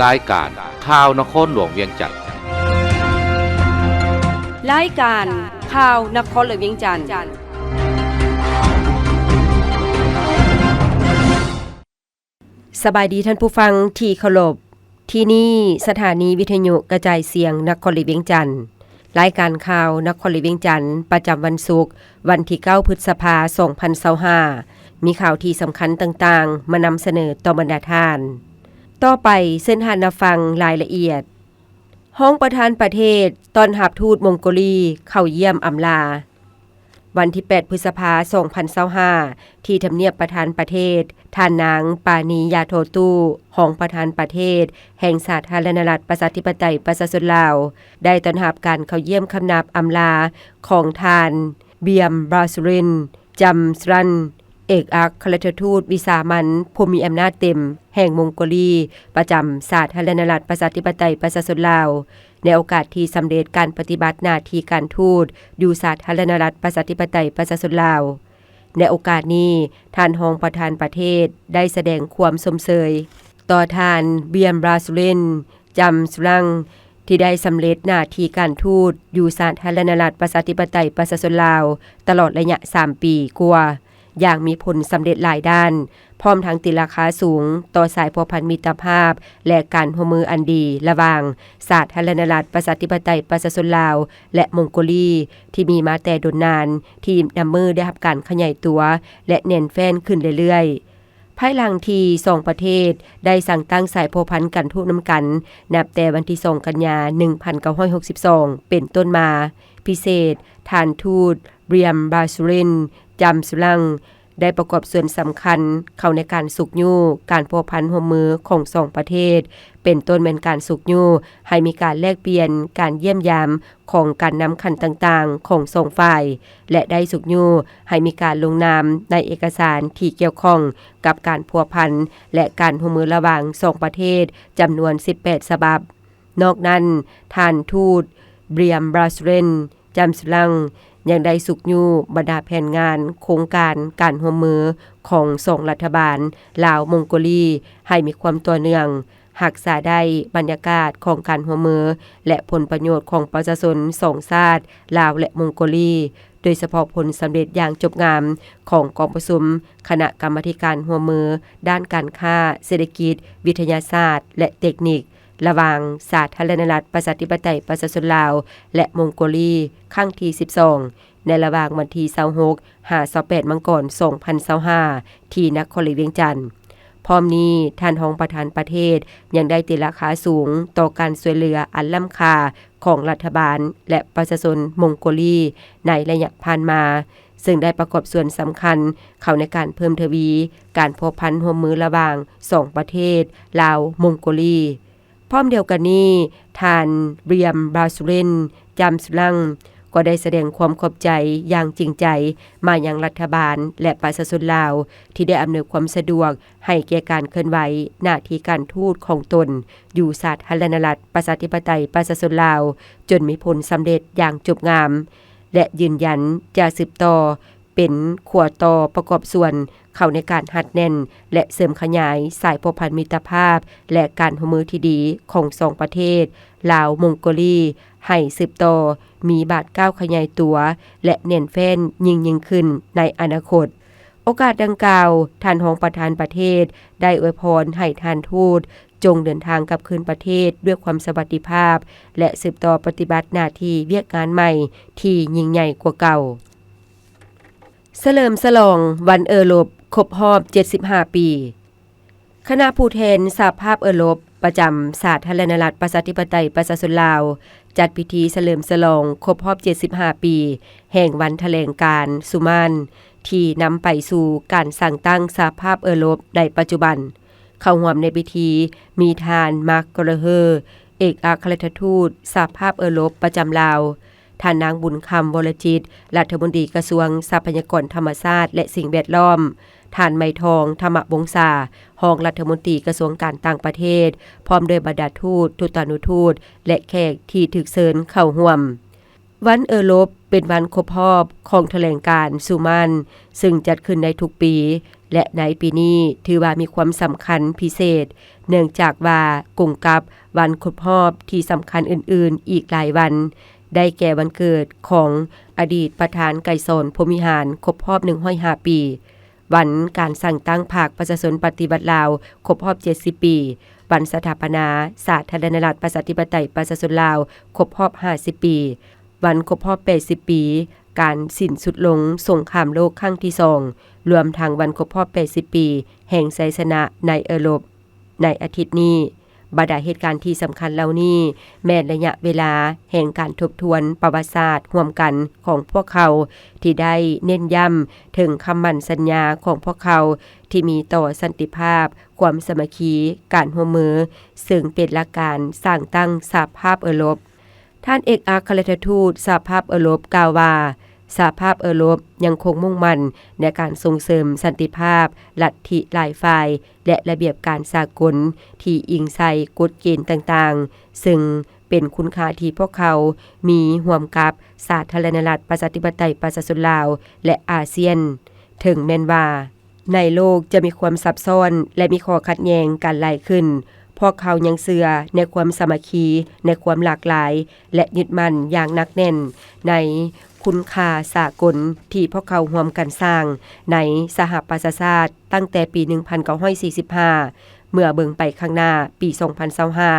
ລາຍການຂ່າວນະຄອນຫຼວງວຽງຈັນ. ລາຍການຂ່າວນະຄອນຫຼວງວຽງຈັນ. ສະບາຍດີທ່ານຜູ້ຟັງທີ່ເຄົາລົບ. ທີ່ນີ້ສະຖານີວິທະຍຸກະຈາຍສຽງນະຄອນຫຼວງວຽງຈັນ. ລາຍການຂ່າວນະຄອນຫຼວງວຽງຈັນ ປະຈຳວັນສຸກ ວັນທີເກົ້າ ພຶດສະພາ ສອງພັນຊາວຫ້າ ມີຂ່າວທີ່ສຳຄັນຕ່າງໆ ມານຳສະເໜີຕໍ່ບັນດາທ່ານ. ຕໍ່ໄປເຊີນທ່ານຮັບຟັງລາຍລະອຽດ. ຮອງປະທານປະເທດຕ້ອນຮັບທູດມົງໂກລີເຂົ້າຢ້ຽມອຳລາ. ວັນທີແປດ ພຶດສະພາ ສອງພັນຊາວຫ້າ ທີ່ທຳນຽບປະທານປະເທດ, ທ່ານນາງ ປານີ ຢາໂທຕູ້ ຮອງປະທານປະເທດແຫ່ງສາທາລະນະລັດ ປະຊາທິປະໄຕ ປະຊາຊົນລາວ ໄດ້ຕ້ອນຮັບການເຂົ້າຢ້ຽມຄຳນັບອຳລາຂອງທ່ານ ບຽມ ບຣາຊູລິນ ຈຳສະລັນ ເອກອັກຄະລັດຖະທູດວິສາມັນຜູ້ມີອຳນາດເຕັມແຫ່ງມົງໂກລີ ປະຈຳສາທາລະນະລັດ ປະຊາທິປະໄຕ ປະຊາຊົນລາວ ໃນໂອກາດທີ່ສຳເລັດການປະຕິບັດໜ້າທີ່ການທູດຢູ່ສາທາລະນະລັດ ປະຊາທິປະໄຕ ປະຊາຊົນລາວ. ໃນໂອກາດນີ້, ທ່ານຮອງປະທານປະເທດໄດ້ສະແດງຄວາມຊົມເຊີຍຕໍ່ທ່ານ ບຽມ ບຣາຊູລິນ ຈຳສະລັນ ທີ່ໄດ້ສຳເລັດໜ້າທີ່ການທູດຢູ່ສາທາລະນະລັດ ປະຊາທິປະໄຕ ປະຊາຊົນລາວ ຕະຫຼອດໄລຍະສາມປີກວ່າ ຢ່າງມີຜົນສຳເລັດຫຼາຍດ້ານ, ພ້ອມທັງຕີລາຄາສູງຕໍ່ສາຍພົວພັນມິດຕະພາບ ແລະ ການຮ່ວມມືອັນດີລະຫວ່າງສາທາລະນະລັດ ປະຊາທິປະໄຕ ປະຊາຊົນລາວ ແລະ ມົງໂກລີ ທີ່ມີມາແຕ່ດົນນານ, ທີ່ນັບມື້ໄດ້ຮັບການຂະຫຍາຍຕົວ ແລະ ແໜ້ນແຟ້ນຂຶ້ນເລື້ອຍໆ. ພາຍຫຼັງທີ່ສອງປະເທດໄດ້ສ້າງຕັ້ງສາຍພົວພັນການທູດນຳກັນ ນັບແຕ່ວັນທີສອງ ກັນຍາ ໜຶ່ງພັນເກົ້າຮ້ອຍຫົກສິບສອງ ເປັນຕົ້ນມາ, ພິເສດ ທ່ານທູດ ບຽມ ບຣາຊູລິນ ຈຳສະລັນ ໄດ້ປະກອບສ່ວນສຳຄັນເຂົ້າໃນການຊຸກຍູ້ການພົວພັນຮ່ວມມືຂອງສອງປະເທດ, ເປັນຕົ້ນແມ່ນການຊຸກຍູ້ໃຫ້ມີການແລກປ່ຽນການຢ້ຽມຢາມຂອງການນຳຂັ້ນຕ່າງໆຂອງສອງຝ່າຍ ແລະ ໄດ້ຊຸກຍູ້ໃຫ້ມີການລົງນາມໃນເອກະສານທີ່ກ່ຽວຂ້ອງກັບການພົວພັນ ແລະ ການຮ່ວມມືລະຫວ່າງສອງປະເທດ ຈຳນວນສິບແປດສະບັບ. ນອກນັ້ນ, ທ່ານທູດ ບຽມ ບຣາຊູລິນ ຈຳສະລັນ ຍັງໄດ້ຊຸກຍູ້ບັນດາແຜນງານໂຄງການການຮ່ວມມືຂອງສອງລັດຖະບານ ລາວ-ມົງໂກລີ ໃຫ້ມີຄວາມຕໍ່ເນື່ອງ, ຮັກສາໄດ້ບັນຍາກາດຂອງການຮ່ວມມື ແລະ ຜົນປະໂຫຍດຂອງປະຊາຊົນສອງຊາດ ລາວ ແລະ ມົງໂກລີ, ໂດຍສະເພາະຜົນສຳເລັດຢ່າງຈົບງາມຂອງກອງປະຊຸມຄະນະກຳມາທິການຮ່ວມມືດ້ານການຄ້າ, ເສດຖະກິດ, ວິທະຍາສາດ ແລະ ເຕັກນິກ ລະຫວ່າງສາທາລະນະລັດ ປະຊາທິປະໄຕ ປະຊາຊົນລາວ ແລະ ມົງໂກລີ ຄັ້ງທີສິບສອງ ໃນລະຫວ່າງວັນທີຊາວຫົກ ຫາ ຊາວແປດ ມັງກອນ ສອງພັນຊາວຫ້າ ທີ່ນະຄອນຫຼວງວຽງຈັນ. ພ້ອມນີ້, ທ່ານຮອງປະທານປະເທດຍັງໄດ້ຕີລາຄາສູງຕໍ່ການຊ່ວຍເຫຼືອອັນລ້ຳຄ່າຂອງລັດຖະບານ ແລະ ປະຊາຊົນມົງໂກລີໃນໄລຍະຜ່ານມາ, ເຊິ່ງໄດ້ປະກອບສ່ວນສຳຄັນເຂົ້າໃນການເພີ່ມທະວີການພົວພັນຮ່ວມມືລະຫວ່າງສອງປະເທດ ລາວ-ມົງໂກລີ. ພ້ອມດຽວກັນນີ້, ທ່ານ ບຽມ ບຣາຊູລິນ ຈຳສະລັນ ກໍໄດ້ສະແດງຄວາມຂອບໃຈຢ່າງຈິງໃຈມາຍັງລັດຖະບານ ແລະ ປະຊາຊົນລາວ ທີ່ໄດ້ອຳນວຍຄວາມສະດວກໃຫ້ແກ່ການເຄື່ອນໄຫວໜ້າທີ່ການທູດຂອງຕົນຢູ່ສາທາລະນະລັດ ປະຊາທິປະໄຕ ປະຊາຊົນລາວ ຈົນມີຜົນສຳເລັດຢ່າງຈົບງາມ ແລະ ຢືນຢັນຈະສືບຕໍ່ ເປັນຂົວຕໍ່ປະກອບສ່ວນເຂົ້າໃນການຮັດແໜ້ນ ແລະ ເສີມຂະຫຍາຍສາຍພົວພັນມິດຕະພາບ ແລະ ການຮ່ວມມືທີ່ດີຂອງສອງປະເທດ ລາວ-ມົງໂກລີ ໃຫ້ສືບຕໍ່ມີບາດກ້າວຂະຫຍາຍຕົວ ແລະ ແໜ້ນແຟ້ນຍິ່ງໆຂຶ້ນໃນອະນາຄົດ. ໂອກາດດັ່ງກ່າວ, ທ່ານຮອງປະທານປະເທດໄດ້ອວຍພອນໃຫ້ທ່ານທູດ ຈົ່ງເດີນທາງກັບຄືນປະເທດດ້ວຍຄວາມສະຫວັດດີພາບ ແລະ ສືບຕໍ່ປະຕິບັດໜ້າທີ່ວຽກງານໃໝ່ທີ່ຍິ່ງໃຫຍ່ກວ່າເກົ່າ. ສະເຫຼີມສະຫຼອງວັນເອີຣົບຄົບຮອບເຈັດສິບຫ້າປີ. ຄະນະຜູ້ແທນສະຫະພາບເອີຣົບປະຈຳສາທາລະນະລັດປະຊາທິປະໄຕປະຊາຊົນລາວ ຈັດພິທີສະເຫຼີມສະຫຼອງຄົບຮອບເຈັດສິບຫ້າປີແຫ່ງວັນຖະແຫຼງການຊຸມານ ທີ່ນຳໄປສູ່ການສ້າງຕັ້ງສະຫະພາບເອີຣົບໃນປັດຈຸບັນ. ເຂົ້າຮ່ວມໃນພິທີມີທ່ານ ມາກ ກາລາເຮີ ເອກອັກຄະລັດຖະທູດສະຫະພາບເອີຣົບປະຈຳລາວ, ທ່ານນາງ ບຸນຄຳ ວໍລະຈິດ ລັດຖະມົນຕີກະຊວງຊັບພະຍາກອນທຳມະຊາດ ແລະ ສິ່ງແວດລ້ອມ, ທ່ານ ໄມທອງ ທຳມະວົງສາ ຮອງລັດຖະມົນຕີກະຊວງການຕ່າງປະເທດ, ພ້ອມດ້ວຍບັນດາທູດ, ທູຕານຸທູດ ແລະ ແຂກທີ່ຖືກເຊີນເຂົ້າຮ່ວມ. ວັນເອີຣົບເ ປັນວັນຄົບຮອບຂອງຖະແຫຼງການຊູມານ ຊຶ່ງຈັດຂຶ້ນໃນທຸກປີ ແລະ ໃນປີນີ້ຖືວ່າມີຄວາມສຳຄັນພິເສດ ເນື່ອງຈາກວ່າກົງກັບວັນຄົບຮອບທີ່ສຳຄັນອື່ນໆອີກຫຼາຍວັນ, ໄດ້ແກ່ວັນເກີດຂອງອະດີດປະທານໄກສອນ ພົມວິຫານ ຄົບຮອບໜຶ່ງຮ້ອຍຫ້າປີ, ວັນການສ້າງຕັ້ງພັກປະຊາຊົນປະຕິວັດລາວ ຄົບຮອບເຈັດສິບປີ, ວັນສະຖາປະນາສາທາລະນະລັດ ປະຊາທິປະໄຕ ປະຊາຊົນລາວ ຄົບຮອບຫ້າສິບປີ, ວັນຄົບຮອບແປດສິບປີ ການສິ້ນສຸດລົງສົງຄາມໂລກຄັ້ງທີສອງ, ລວມທັງວັນຄົບຮອບແປດສິບປີ ແຫ່ງໄຊຊະນະໃນເອີຣົບ. ໃນອາທິດນີ້, ບັນດາເຫດການທີ່ສຳຄັນເຫຼົ່ານີ້ ແມ່ນໄລຍະເວລາແຫ່ງການທົບທວນປະຫວັດສາດຮ່ວມກັນຂອງພວກເຂົາ ທີ່ໄດ້ເນັ້ນຢ້ຳເຖິງຄຳໝັ້ນສັນຍາຂອງພວກເຂົາ ທີ່ມີຕໍ່ສັນຕິພາບ, ຄວາມສາມັກຄີ, ການຮ່ວມມື, ເຊິ່ງເປັນຫຼັກການສ້າງຕັ້ງສະຫະພາບເອີຣົບ. ທ່ານເອກອັກຄະລັດຖະທູດສະຫະພາບເອີຣົບກ່າວວ່າ, ສະຫະພາບເອີຣົບຍັງຄົງມຸ່ງໝັ້ນໃນການສົ່ງເສີມສັນຕິພາບ, ລັດທິຫຼາຍຝ່າຍ ແລະ ລະບຽບການສາກົນທີ່ອີງໃສ່ກົດເກນຕ່າງໆ, ເຊິ່ງເປັນຄຸນຄ່າທີ່ພວກເຂົາມີຮ່ວມກັບສາທາລະນະລັດ ປະຊາທິປະໄຕ ປະຊາຊົນລາວ ແລະ ອາຊຽນ. ເຖິງແມ່ນວ່າ ໃນໂລກຈະມີຄວາມຊັບຊ້ອນ ແລະ ມີຂໍ້ຂັດແຍ່ງກັນຫຼາຍຂຶ້ນ, ພວກເຂົາຍັງເຊື່ອໃນຄວາມສາມັກຄີ, ໃນຄວາມຫຼາກຫຼາຍ ແລະ ຍຶດໝັ້ນຢ່າງໜັກແໜ້ນໃນຄຸນຄ່າສາກົນທີ່ພວກເຂົາຮ່ວມກັນສ້າງໃນສະຫະປະຊາຊາດຕັ້ງແຕ່ປີໜຶ່ງພັນເກົ້າຮ້ອຍສີ່ສິບຫ້າ. ເມື່ອເບິ່ງໄປຂ້າງໜ້າ, ປີສອງພັນຊາວຫ້າ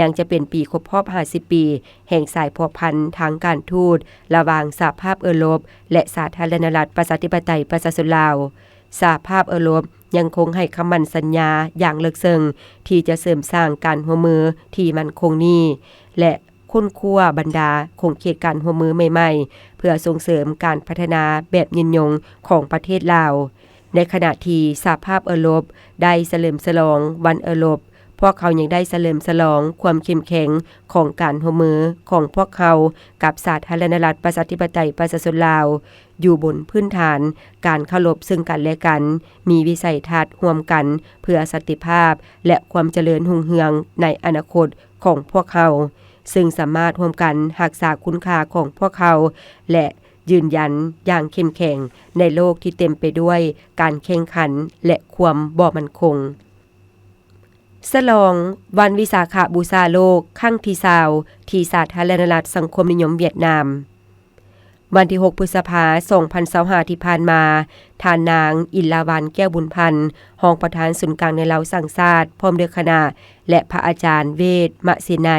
ຍັງຈະເປັນປີຄົບຮອບຫ້າສິບປີແຫ່ງສາຍພົວພັນທາງການທູດລະຫວ່າງສະຫະພາບເອີຣົບ ແລະ ສາທາລະນະລັດ ປະຊາທິປະໄຕ ປະຊາຊົນລາວ. ສະຫະພາບເອີຣົບຍັງຄົງໃຫ້ຄຳໝັ້ນສັນຍາຢ່າງເລິກເຊິ່ງ ທີ່ຈະເສີມສ້າງການຮ່ວມມືທີ່ໝັ້ນຄົງນີ້ ແລະ ຄົ້ນຄວ້າບັນດາຂົງເຂດການຮ່ວມມືໃໝ່ໆ ເພື່ອສົ່ງເສີມການພັດທະນາແບບຍືນຍົງຂອງປະເທດລາວ. ໃນຂະນະທີ່ສະຫະພາບເອີຣົບໄດ້ສະເຫຼີມສະຫຼອງວັນເອີຣົບ, ພວກເຂົາຍັງໄດ້ສະເຫຼີມສະຫຼອງຄວາມເຂັ້ມແຂງຂອງການຮ່ວມມືຂອງພວກເຂົາກັບສາທາລະນະລັດ ປະຊາທິປະໄຕ ປະຊາຊົນລາວ ຢູ່ບົນພື້ນຖານການເຄົາລົບເຊິ່ງກັນແລະກັນ, ມີວິໄສທັດຮ່ວມກັນເພື່ອສັນຕິພາບ ແລະ ຄວາມຈະເລີນຮຸ່ງເຮືອງໃນອະນາຄົດຂອງພວກເຮົາ, ເຊິ່ງສາມາດຮ່ວມກັນຮັກສາຄຸນຄ່າຂອງພວກເຮົາ ແລະ ຢືນຢັນຢ່າງເຂັ້ມແຂງໃນໂລກທີ່ເຕັມໄປດ້ວຍການແຂ່ງຂັນ ແລະ ຄວາມບໍ່ໝັ້ນຄົງ. ສະຫຼອງວັນວິສາຂະບູຊາໂລກຄັ້ງທີຊາວ ທີ່ສາທາລະນະລັດສັງຄົມນິຍົມຫວຽດນາມ. ວັນທີຫົກ ພຶດສະພາ ສອງພັນຊາວຫ້າ ທີ່ຜ່ານມາ, ທ່ານນາງ ອິນລາວັນ ແກ້ວບຸນພັນ ຮອງປະທານສູນກາງແນວລາວສ້າງຊາດ ພ້ອມດ້ວຍຄະນະ ແລະ ພະອາຈານ ເວດ ມະເສໄນ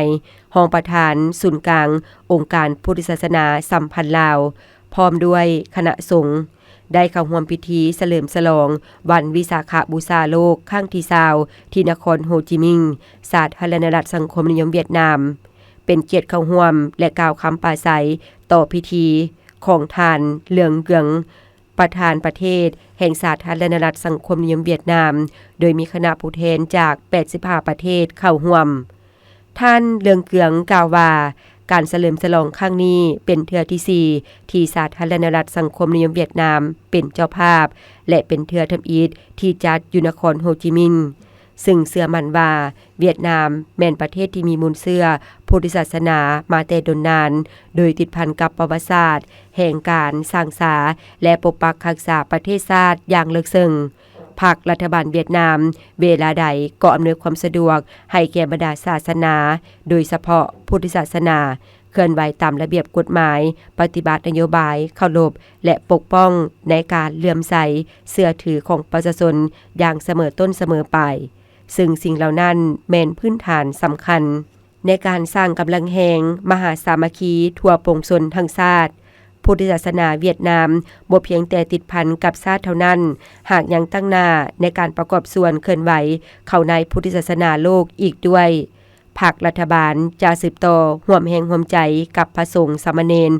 ຮອງປະທານສູນກາງອົງການພຸດທະສາສະໜາສຳພັນລາວ ພ້ອມດ້ວຍຄະນະສົງ ໄດ້ເຂົ້າຮ່ວມພິທີສະເຫຼີມສະຫຼອງວັນວິສາຂະບູຊາໂລກຄັ້ງທີຊາວ ທີ່ນະຄອນໂຮຈິມິງ ສາທາລະນະລັດສັງຄົມນິຍົມຫວຽດນາມ. ເປັນກຽດເຂົ້າຮ່ວມ ແລະ ກ່າວຄຳປາໄສຕໍ່ພິທີຂອງທ່ານ ເຫຼືອງ ເກືອງ ປະທານປະເທດແຫ່ງສາທາລະນະລັດສັງຄົມນິຍົມຫວຽດນາມ, ໂດຍມີຄະນະຜູ້ແທນຈາກ ແປດສິບຫ້າ ປະເທດເຂົ້າຮ່ວມ. ທ່ານ ເຫຼືອງ ເກືອງ ກ່າວວ່າ, ການສະເຫຼີມສະຫຼອງຄັ້ງນີ້ເປັນເທື່ອທີສີ່ ທີ່ສາທາລະນະລັດສັງຄົມນິຍົມຫວຽດນາມເປັນເຈົ້າພາບ ແລະ ເປັນເທື່ອທຳອິດທີ່ຈັດຢູ່ນະຄອນໂຮຈິມິນ, ຊຶ່ງເຊື່ອໝັ້ນວ່າຫວຽດນາມແມ່ນປະເທດທີ່ມີມູນເຊື້ອພຸດທະສາສະໜາມາແຕ່ດົນນານ, ໂດຍຕິດພັນກັບປະຫວັດສາດແຫ່ງການສ້າງສາ ແລະ ປົກປັກຮັກສາປະເທດຊາດຢ່າງເລິກເຊິ່ງ. ພັກລັດຖະບານຫວຽດນາມເວລາໃດກໍອຳນວຍຄວາມສະດວກໃຫ້ແກ່ບັນດາສາສະໜາ, ໂດຍສະເພາະພຸດທະສາສະໜາ, ເຄື່ອນໄຫວຕາມລະບຽບກົດໝາຍ, ປະຕິບັດນະໂຍບາຍ, ເຄົາລົບ ແລະ ປົກປ້ອງໃນການເຫຼື້ອມໃສເຊື່ອຖືຂອງປະຊາຊົນຢ່າງສະເໝີຕົ້ນສະເໝີປາຍ, ຊຶ່ງສິ່ງເຫຼົ່ານັ້ນແມ່ນພື້ນຖານສຳຄັນ ໃນການສ້າງກຳລັງແຮງມະຫາສາມັກຄີທົ່ວປວງຊົນທັງຊາດ. ພຸດທະສາສະໜາຫວຽດນາມບໍ່ພຽງແຕ່ຕິດພັນກັບຊາດເທົ່ານັ້ນ, ຫາກຍັງຕັ້ງໜ້າໃນການປະກອບສ່ວນເຄື່ອນໄຫວເຂົ້າໃນພຸດທະສາສະໜາໂລກອີກດ້ວຍ. ພັກລັດຖະບານຈະສືບຕໍ່ຮ່ວມແຮງຮ່ວມໃຈກັບພະສົງສາມະເນນ,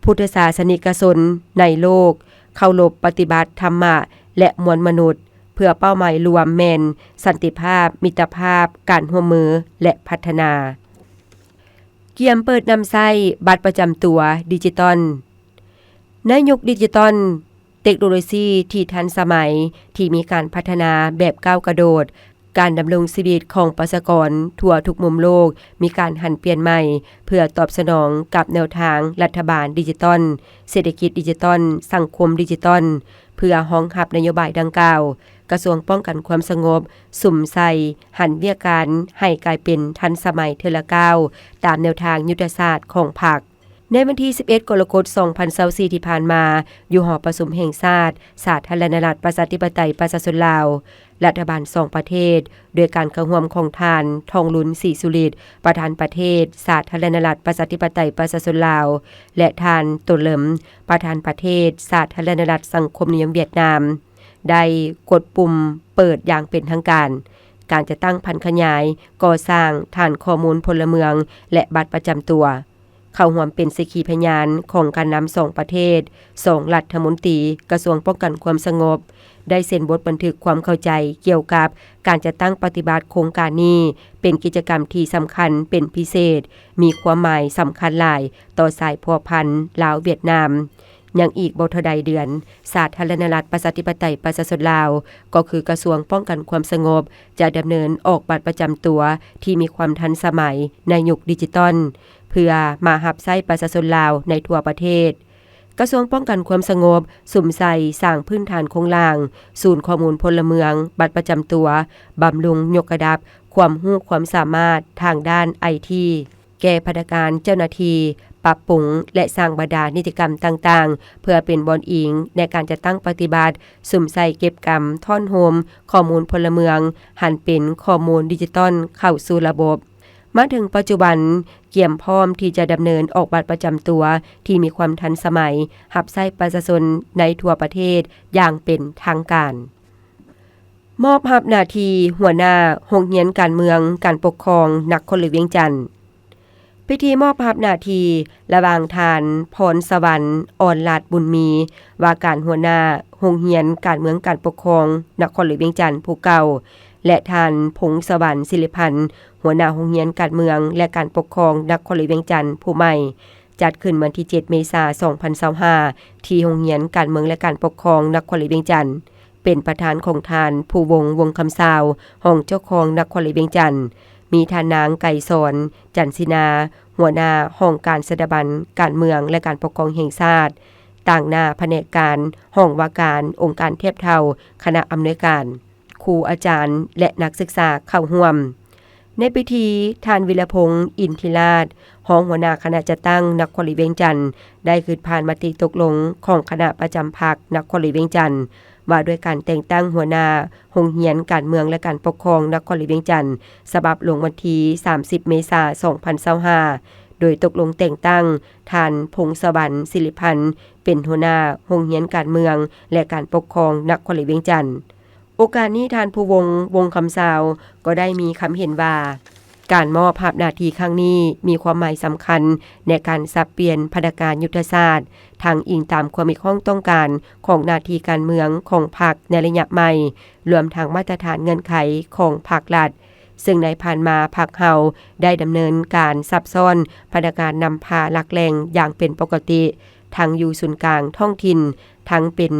ພຸດທະສາສະນິກະຊົນໃນໂລກ ເຄົາລົບປະຕິບັດທຳມະ ແລະ ມວນມະນຸດ, ເພື່ອເປົ້າໝາຍລວມແມ່ນສັນຕິພາບ, ມິດຕະພາບ, ການຮ່ວມມື ແລະ ພັດທະນາ. ກຽມເປີດນຳໃຊ້ບັດປະຈຳຕົວດິຈິຕອນ. ໃນຍຸກດິຈິຕອນ, ເຕັກໂນໂລຊີທີ່ທັນສະໄໝ, ທີ່ມີການພັດທະນາແບບກ້າວກະໂດດ, ການດຳລົງຊີວິດຂອງປະຊາກອນທົ່ວທຸກມຸມໂລກມີການຫັນປ່ຽນໃໝ່ ເພື່ອຕອບສະໜອງກັບແນວທາງລັດຖະບານດິຈິຕອນ, ເສດຖະກິດດິຈິຕອນ, ສັງຄົມດິຈິຕອນ. ເພື່ອຮອງຮັບນະໂຍບາຍດັ່ງກ່າວ, ກະຊວງປ້ອງກັນຄວາມສະຫງົບສຸມໃສ່ຫັນວຽກການໃຫ້ກາຍເປັນທັນສະໄໝເທື່ອລະກ້າວ ຕາມແນວທາງຍຸດທະສາດຂອງພັກ. ໃນວັນທີສິບເອັດ ກໍລະກົດ ສອງພັນຊາວສີ່ ທີ່ຜ່ານມາ, ຢູ່ຫໍປະຊຸມແຫ່ງຊາດ ສາທາລະນະລັດ ປະຊາທິປະໄຕ ປະຊາຊົນລາວ, ລັດຖະບານສອງປະເທດ ໂດຍການເຂົ້າຮ່ວມຂອງທ່ານ ທອງລຸນ ສີສຸລິດ ປະທານປະເທດ ສາທາລະນະລັດ ປະຊາທິປະໄຕ ປະຊາຊົນລາວ ແລະ ທ່ານ ໂຕເລິມ ປະທານປະເທດ ສາທາລະນະລັດ ສັງຄົມນິຍົມຫວຽດນາມ ໄດ້ກົດປຸ່ມເປີດຢ່າງເປັນທາງການ ການຈັດຕັ້ງຜັນຂະຫຍາຍກໍ່ສ້າງຖານຂໍ້ມູນພົນລະເມືອງ ແລະ ບັດປະຈຳຕົວ. ເຂົ້າຮ່ວມເປັນສັກຂີພະຍານຂອງການນຳສອງປະເທດ, ສອງລັດຖະມົນຕີ, ກະຊວງປ້ອງກັນຄວາມສະຫງົບ ໄດ້ເຊັນບົດບັນທຶກຄວາມເຂົ້າໃຈກ່ຽວກັບການຈັດຕັ້ງປະຕິບັດໂຄງການນີ້ ເປັນກິດຈະກຳທີ່ສຳຄັນເປັນພິເສດ, ມີຄວາມໝາຍສຳຄັນຫຼາຍຕໍ່ສາຍພົວພັນລາວ-ຫວຽດນາມ. ຍັງອີກບໍ່ເທົ່າໃດເດືອນ, ສາທາລະນະລັດ ປະຊາທິປະໄຕ ປະຊາຊົນລາວ ກໍຄືກະຊວງປ້ອງກັນຄວາມສະຫງົບ ຈະດຳເນີນອອກບັດປະຈຳຕົວທີ່ມີຄວາມທັນສະໄໝໃນຍຸກດິຈິຕອນ ເພື່ອມາຮັບໃຊ້ປະຊາຊົນລາວໃນທົ່ວປະເທດ. ກະຊວງປ້ອງກັນຄວາມສະຫງົບສຸມໃສ່ສ້າງພື້ນຖານໂຄງລ່າງ, ສູນຂໍ້ມູນພົນລະເມືອງ, ບັດປະຈຳຕົວ, ບຳລຸງຍົກລະດັບຄວາມຮູ້ຄວາມສາມາດທາງດ້ານໄອທີ ແກ່ພະນັກງານເຈົ້າໜ້າທີ່, ປັບປຸງ ແລະ ສ້າງບັນດານິຕິກຳຕ່າງໆ ເພື່ອເປັນບ່ອນອີງໃນການຈັດຕັ້ງປະຕິບັດ, ສຸມໃສ່ເກັບກຳ, ທ້ອນໂຮມຂໍ້ມູນພົນລະເມືອງ ຫັນເປັນຂໍ້ມູນດິຈິຕອນເຂົ້າສູ່ລະບົບ. ມາເຖິງປັດຈຸບັນ, ກຽມພ້ອມທີ່ຈະດຳເນີນອອກບັດປະຈຳຕົວທີ່ມີຄວາມທັນສະໄໝ ຮັບໃຊ້ປະຊາຊົນໃນທົ່ວປະເທດຢ່າງເປັນທາງການ. ມອບຮັບໜ້າທີ່ຫົວໜ້າໂຮງຮຽນການເມືອງການປົກຄອງນະຄອນຫຼວງວຽງຈັນ. ພິທີມອບຮັບໜ້າທີ່ລະຫວ່າງທ່ານ ພອນສະຫວັນ ອອນລາດບຸນມີ ວ່າການຫົວໜ້າໂຮງຮຽນການເມືອງການປົກຄອງນະຄອນຫຼວງວຽງຈັນຜູ້ເກົ່າ ແລະ ທ່ານ ພົງສະຫວັນ ສິລິພັນ ຫົວໜ້າໂຮງຮຽນການເມືອງ ແລະ ການປົກຄອງນະຄອນຫຼວງວຽງຈັນຜູ້ໃໝ່, ຈັດຂຶ້ນວັນທີເຈັດ ເມສາ ສອງພັນຊາວຫ້າ ທີ່ໂຮງຮຽນການເມືອງ ແລະ ການປົກຄອງນະຄອນຫຼວງວຽງຈັນ. ເປັນປະທານຂອງທ່ານ ພູວົງ ວົງຄຳຊາວ ຮອງເຈົ້າຄອງນະຄອນຫຼວງວຽງຈັນ, ມີທ່ານນາງ ໄກສອນ ຈັນສີນາ ຫົວໜ້າຫ້ອງການສະຖາບັນການເມືອງ ແລະ ການປົກຄອງແຫ່ງຊາດ, ຕາງໜ້າພະແນກການ, ຫ້ອງວ່າການ, ອົງການທຽບເທົ່າ, ຄະນະອຳນວຍການ, ຄູອາຈານ ແລະ ນັກສຶກສາເຂົ້າຮ່ວມ. ໃນພິທີ, ທ່ານ ວິລະພົງ ອິນທິລາດ ຮອງຫົວໜ້າຄະນະຈັດຕັ້ງນະຄອນຫຼວງວຽງຈັນ ໄດ້ຄຶດຜ່ານມະຕິຕົກລົງຂອງຄະນະປະຈຳພັກນະຄອນຫຼວງວຽງຈັນ ວ່າດ້ວຍການແຕ່ງຕັ້ງຫົວໜ້າໂຮງຮຽນການເມືອງ ແລະ ການປົກຄອງນະຄອນຫຼວງວຽງຈັນ ສະບັບລົງວັນທີສາມສິບ ເມສາ ສອງພັນຊາວຫ້າ ໂດຍຕົກລົງແຕ່ງຕັ້ງທ່ານ ພົງສະຫວັນ ສິລິພັນ ເປັນຫົວໜ້າໂຮງຮຽນການເມືອງ ແລະ ການປົກຄອງນະຄອນຫຼວງວຽງຈັນ. ໂອກາດນີ້ ທ່ານ ພູວົງ ວົງຄຳຊາວ ກໍໄດ້ມີຄຳເຫັນວ່າ ການມອບຮັບໜ້າທີ່ຄັ້ງນີ້ມີຄວາມໝາຍສຳຄັນໃນການສັບປ່ຽນພະນັກງານຍຸດທະສາດ, ທັງອີງຕາມຄວາມຮຽກຮ້ອງຕ້ອງການຂອງໜ້າທີ່ການເມືອງຂອງພັກໃນໄລຍະໃໝ່, ລວມທັງມາດຕະຖານເງື່ອນໄຂຂອງພັກລັດ, ເຊິ່ງໃນຜ່ານມາພັກເຮົາໄດ້ດຳເນີນການຊັບຊ້ອນພະນັກງານນຳພາຫຼັກແຫຼ່ງຢ່າງເປັນປົກກະຕິ, ທັງຢູ່ສູນກາງທ້ອງຖິ່ນ, ທັງເປັນ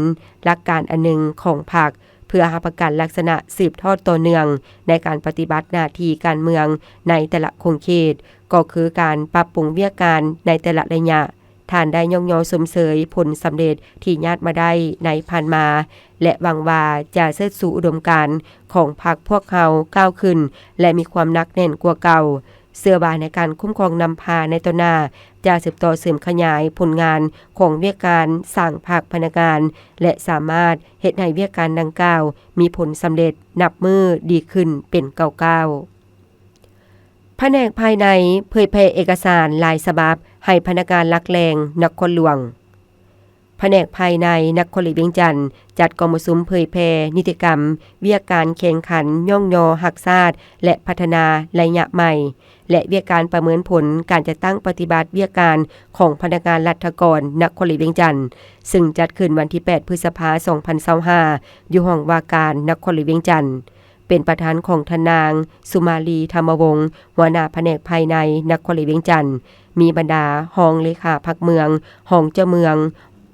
ຫຼັກການອັນໜຶ່ງຂອງພັກ ເພື່ອຮັບປະກັນລັກສະນະສືບທອດຕໍ່ເນື່ອງໃນການປະຕິບັດໜ້າທີ່ການເມືອງໃນແຕ່ລະຂົງເຂດ, ກໍຄືການປັບປຸງວຽກງານໃນແຕ່ລະໄລຍະ. ທ່ານໄດ້ຍ້ອງຍໍຊົມເຊີຍຜົນສຳເລັດທີ່ຍາດມາໄດ້ໃນຜ່ານມາ ແລະ ຫວັງວ່າຈະເຊີດຊູອຸດົມການຂອງພັກພວກເຮົາກ້າວຂຶ້ນ ແລະ ມີຄວາມໜັກແໜ້ນກວ່າເກົ່າ. ເຊື່ອວ່າໃນການຄຸ້ມຄອງນຳພາໃນຕໍ່ໜ້າ ຈະສືບຕໍ່ເສີມຂະຫຍາຍຜົນງານຂອງວຽກງານສ້າງພັກພະນັກງານ ແລະ ສາມາດເຮັດໃຫ້ວຽກງານດັ່ງກ່າວມີຜົນສຳເລັດນັບມື້ດີຂຶ້ນເປັນກ້າວໆ. ພະແນກພາຍໃນເຜີຍແຜ່ເອກະສານຫຼາຍສະບັບໃຫ້ພະນັກງານຫຼັກແຫຼ່ງນະຄອນຫຼວງ. ພະແນກພາຍໃນນະຄອນຫຼວງວຽງຈັນ ຈັດກອງປະຊຸມເຜີຍແຜ່ນິຕິກຳວຽກການແຂ່ງຂັນຍ້ອງຍໍຮັກຊາດ ແລະ ພັດທະນາໄລຍະໃໝ່ ແລະ ວຽກການປະເມີນຜົນການຈັດຕັ້ງປະຕິບັດວຽກການຂອງພະນັກງານລັດຖະກອນນະຄອນຫຼວງວຽງຈັນ, ເຊິ່ງຈັດຂຶ້ນວັນທີແປດ ພຶດສະພາ ສອງພັນຊາວຫ້າ ຢູ່ຫ້ອງວ່າການນະຄອນຫຼວງວຽງຈັນ. ເປັນປະທານຂອງທ່ານນາງ ສຸມາລີ ທຳມະວົງ ຫົວໜ້າພະແນກພາຍໃນນະຄອນຫຼວງວຽງຈັນ, ມີບັນດາຮອງເລຂາພັກເມືອງ, ຮອງເຈົ້າເມືອງ,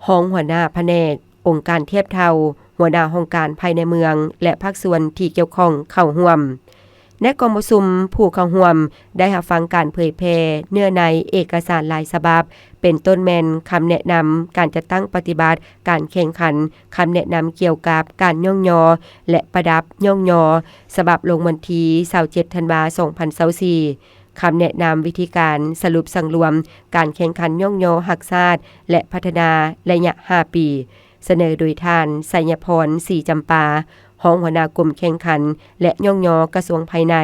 ຮອງຫົວໜ້າພະແນກ, ອົງການທຽບເທົ່າ, ຫົວໜ້າຫ້ອງການພາຍໃນເມືອງ ແລະ ພາກສ່ວນທີ່ກ່ຽວຂ້ອງເຂົ້າຮ່ວມ. ໃນກອງປະຊຸມ, ຜູ້ເຂົ້າຮ່ວມໄດ້ຮັບຟັງການເຜີຍແຜ່ເນື້ອໃນເອກະສານຫຼາຍສະບັບ, ເປັນຕົ້ນແມ່ນຄຳແນະນຳການຈັດຕັ້ງປະຕິບັດການແຂ່ງຂັນ, ຄຳແນະນຳກ່ຽວກັບການຍ້ອງຍໍ ແລະ ປະດັບຍ້ອງຍໍ, ສະບັບລົງວັນທີຊາວເຈັດ ທັນວາ ສອງພັນຊາວສີ່, ຄຳແນະນຳວິທີການສະຫຼຸບສັງລວມການແຂ່ງຂັນຍ້ອງຍໍຮັກຊາດ ແລະ ພັດທະນາໄລຍະຫ້າປີ, ສະເໜີໂດຍທ່ານ ໄຊຍະພອນ ສີຈຳປາ, ຮອງຫົວໜ້າກົມແຂ່ງຂັນ ແລະ ຍ້ອງຍໍກະຊວງພາຍໃນ.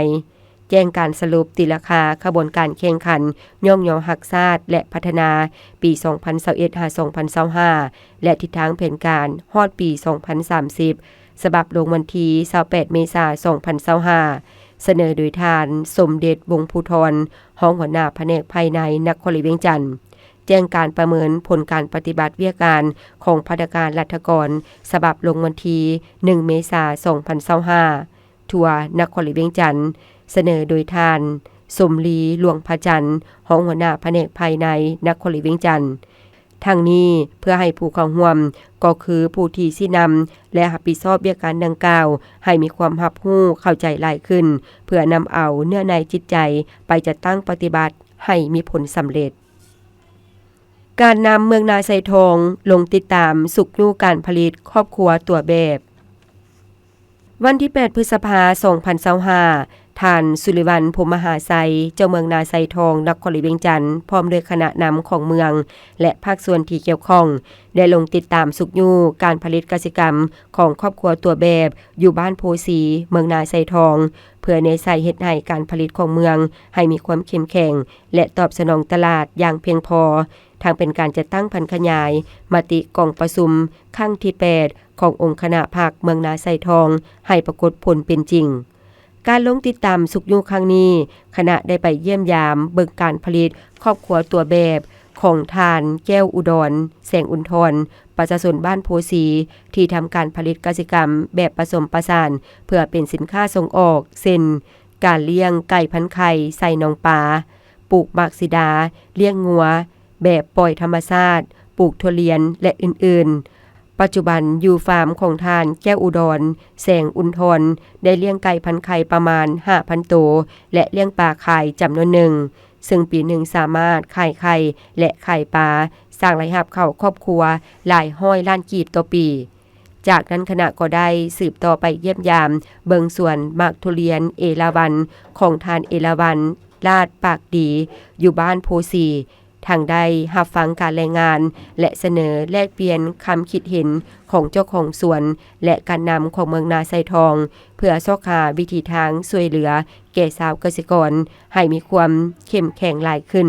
ແຈ້ງການສະຫຼຸບຕີລາຄາຂະບວນການແຂ່ງຂັນຍ້ອງຍໍຮັກຊາດ ແລະ ພັດທະນາ ປີສອງພັນຊາວເອັດ ຫາ ສອງພັນຊາວຫ້າ ແລະ ທິດທາງແຜນການຮອດປີສອງພັນສາມສິບ, ສະບັບລົງວັນທີຊາວແປດ ເມສາ ສອງພັນຊາວຫ້າ, ສະເໜີໂດຍທ່ານ ສົມເດັດ ວົງພູທອນ, ຮອງຫົວໜ້າພະແນກພາຍໃນນະຄອນຫຼວງວຽງຈັນ. ແຈ້ງການປະເມີນຜົນການປະຕິບັດວຽກງານຂອງພະນັກງານລັດຖະກອນ, ສະບັບລົງວັນທີໜຶ່ງ ເມສາ ສອງພັນຊາວຫ້າ, ທົ່ວນະຄອນຫຼວງວຽງຈັນ, ສະເໜີໂດຍທ່ານ ສົມລີ ຫຼວງພະຈັນ, ຮອງຫົວໜ້າພະແນກພາຍໃນນະຄອນຫຼວງວຽງຈັນ. ທັງນີ້ເພື່ອໃຫ້ຜູ້ເຂົ້າຮ່ວມ ກໍຄືຜູ້ທີ່ຊີ້ນຳ ແລະ ຮັບຜິດຊອບວຽກງານດັ່ງກ່າວ ໃຫ້ມີຄວາມຮັບຮູ້ເຂົ້າໃຈຫຼາຍຂຶ້ນ, ເພື່ອນຳເອົາເນື້ອໃນຈິດໃຈໄປຈັດຕັ້ງປະຕິບັດໃຫ້ມີຜົນສຳເລັດ. ການນຳເມືອງນາໄຊທອງລົງຕິດຕາມຊຸກຍູ້ການຜະລິດຄອບຄົວຕົວແບບ. ວັນທີແປດ ພຶດສະພາ ສອງພັນຊາວຫ້າ, ທ່ານ ສຸລິວັນ ພົມມະຫາໄຊ, ເຈົ້າເມືອງນາໄຊທອງ, ນະຄອນຫຼວງວຽງຈັນ, ພ້ອມດ້ວຍຄະນະນຳຂອງເມືອງ ແລະ ພາກສ່ວນທີ່ກ່ຽວຂ້ອງ ໄດ້ລົງຕິດຕາມຊຸກຍູ້ການຜະລິດກະສິກຳຂອງຄອບຄົວຕົວແບບ ຢູ່ບ້ານໂພສີ, ເມືອງນາໄຊທອງ, ເພື່ອແນໃສ່ເຮັດໃຫ້ການຜະລິດຂອງເມືອງໃຫ້ມີຄວາມເຂັ້ມແຂງ ແລະ ຕອບສະໜອງຕະຫຼາດຢ່າງພຽງພໍ, ທັງເປັນການຈັດຕັ້ງຜັນຂະຫຍາຍມະຕິກອງປະຊຸມຄັ້ງທີແປດ ຂອງອົງຄະນະພັກເມືອງນາໄຊທອງ ໃຫ້ປາກົດຜົນເປັນຈິງ. ການລົງຕິດຕາມຊຸກຍູ້ຄັ້ງນີ້, ຄະນະໄດ້ໄປຢ້ຽມຢາມເບິ່ງການຜະລິດຄອບຄົວຕົວແບບຂອງທ່ານ ແກ້ວອຸດອນ ແສງອຸນທອນ, ປະຊາຊົນບ້ານໂພສີ ທີ່ທຳການຜະລິດກະສິກຳແບບປະສົມປະສານ ເພື່ອເປັນສິນຄ້າສົ່ງອອກ ເຊັ່ນ ການລ້ຽງໄກ່ພັນໄຂ່ໃສ່ໜອງປາ, ປູກໝາກສີດາ, ລ້ຽງງົວແບບປ່ອຍທຳມະຊາດ, ປູກຖົ່ວລຽນ ແລະ ອື່ນໆ. ປັດຈຸບັນຢູ່ຟາມຂອງທ່ານ ແກ້ວອຸດອນ ແສງອຸນທອນ ໄດ້ລ້ຽງໄກ່ພັນໄຂ່ປະມານຫ້າພັນໂຕ ແລະ ລ້ຽງປາຂາຍຈຳນວນໜຶ່ງ, ເຊິ່ງປີໜຶ່ງສາມາດຂາຍໄຂ່ ແລະ ຂາຍປາ, ສ້າງລາຍຮັບເຂົ້າຄອບຄົວຫຼາຍຮ້ອຍລ້ານກີບຕໍ່ປີ. ຈາກນັ້ນຄະນະກໍໄດ້ສືບຕໍ່ໄປຢ້ຽມຢາມເບິ່ງສວນໝາກທຸລຽນເອລາວັນຂອງທ່ານເອລາວັນ ລາດປາກດີ ຢູ່ບ້ານໂພສີ, ທັງໄດ້ຮັບຟັງການລາຍງານ ແລະ ສະເໜີແລກປ່ຽນຄຳຄິດເຫັນຂອງເຈົ້າຂອງສວນ ແລະ ການນຳຂອງເມືອງນາໄຊທອງ ເພື່ອຊອກຫາວິທີທາງຊ່ວຍເຫຼືອແກ່ຊາວກະສິກອນໃຫ້ມີຄວາມເຂັ້ມແຂງຫຼາຍຂຶ້ນ.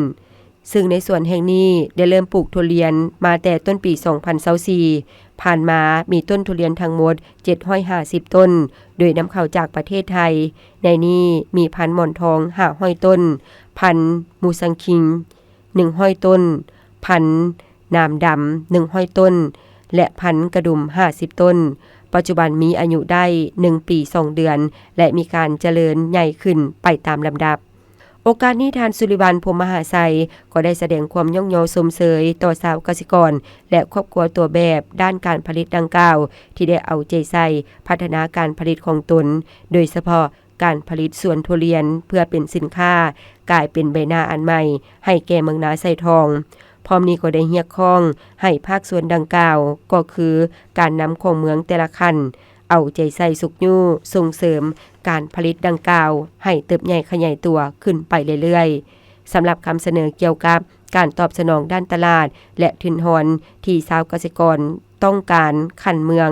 ຊຶ່ງໃນສວນແຫ່ງນີ້ໄດ້ເລີ່ມປູກທຸລຽນມາແຕ່ຕົ້ນປີສອງພັນຊາວສີ່, ຜ່ານມາມີຕົ້ນທຸລຽນທັງໝົດເຈັດຮ້ອຍຫ້າສິບຕົ້ນ ໂດຍນຳເຂົ້າຈາກປະເທດໄທ, ໃນນີ້ມີພັນໝອນທອງຫ້າຮ້ອຍຕົ້ນ, ພັນມູຊັງຄິງໜຶ່ງຮ້ອຍຕົ້ນ, ພັນໜາມດຳໜຶ່ງຮ້ອຍຕົ້ນ ແລະ ພັນກະດຸມຫ້າສິບຕົ້ນ. ປັດຈຸບັນມີອາຍຸໄດ້ໜຶ່ງປີສອງເດືອນ ແລະ ມີການຈະເລີນໃຫຍ່ຂຶ້ນໄປຕາມລຳດັບ. ໂອກາດນີ້ ທ່ານ ສຸລິວັນ ພົມມະຫາໄຊ ກໍໄດ້ສະແດງຄວາມຍ້ອງຍໍຊົມເຊີຍຕໍ່ຊາວກະສິກອນ ແລະ ຄອບຄົວຕົວແບບດ້ານການຜະລິດດັ່ງກ່າວ ທີ່ໄດ້ເອົາໃຈໃສ່ພັດທະນາການຜະລິດຂອງຕົນ, ໂດຍສະເພາະການຜະລິດສວນທຸລຽນ ເພື່ອເປັນສິນຄ້າ, ກາຍເປັນໃບໜ້າອັນໃໝ່ໃຫ້ແກ່ເມືອງນາໄຊທອງ. ພ້ອມນີ້ກໍໄດ້ຮຽກຮ້ອງໃຫ້ພາກສ່ວນດັ່ງກ່າວ, ກໍຄືການນຳຂອງເມືອງແຕ່ລະຂັ້ນ ເອົາໃຈໃສ່ຊຸກຍູ້ສົ່ງເສີມການຜະລິດດັ່ງກ່າວໃຫ້ເຕີບໃຫຍ່ຂະຫຍາຍຕົວຂຶ້ນໄປເລື້ອຍໆ. ສຳລັບຄຳສະເໜີກ່ຽວກັບການຕອບສະໜອງດ້ານຕະຫຼາດ ແລະ ທຶນຮອນທີ່ຊາວກະສິກອນຕ້ອງການຂັ້ນເມືອງ